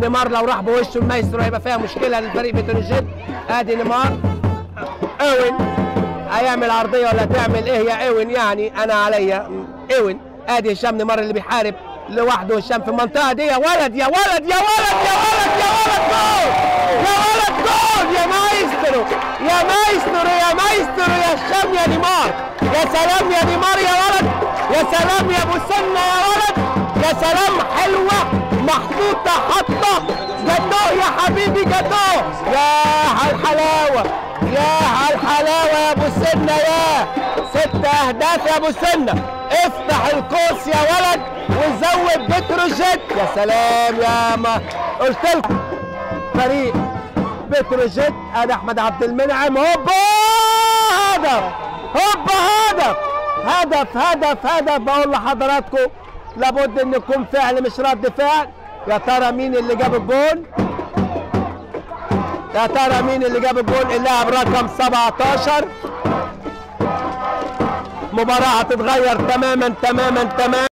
نيمار لو راح بوشه المايسترو هيبقى فيها مشكلة للفريق بتروجيت. ادي نيمار، اوين هيعمل عرضية ولا تعمل ايه يا اوين؟ يعني انا عليا اوين. ادي هشام نيمار اللي بيحارب لوحده، هشام في المنطقة دي، يا ولد يا ولد يا ولد يا ولد يا ولد، جول يا ولد، جول يا مايسترو يا مايسترو يا مايسترو يا هشام يا نيمار، يا سلام يا نيمار يا ولد، يا سلام يا ابو سنة يا ولد، يا سلام، حلوة محطوطة حطه جاتوه يا حبيبي جاتوه، يا عالحلاوه يا عالحلاوه يا ابو سنة، يا 6 اهداف يا ابو سنة، افتح القوس يا ولد وزود بتروجيت، يا سلام يا ما قلت لكم فريق بتروجيت. انا احمد عبد المنعم، هوبا هدف، هوبا هدف، هدف هدف هدف. بقول لحضراتكم لابد ان يكون فعل مش رد فعل. يا ترى مين اللي جاب الجول؟ يا ترى مين اللي جاب الجول؟ اللاعب رقم 17. مباراة هتتغير تماما تماما تماما.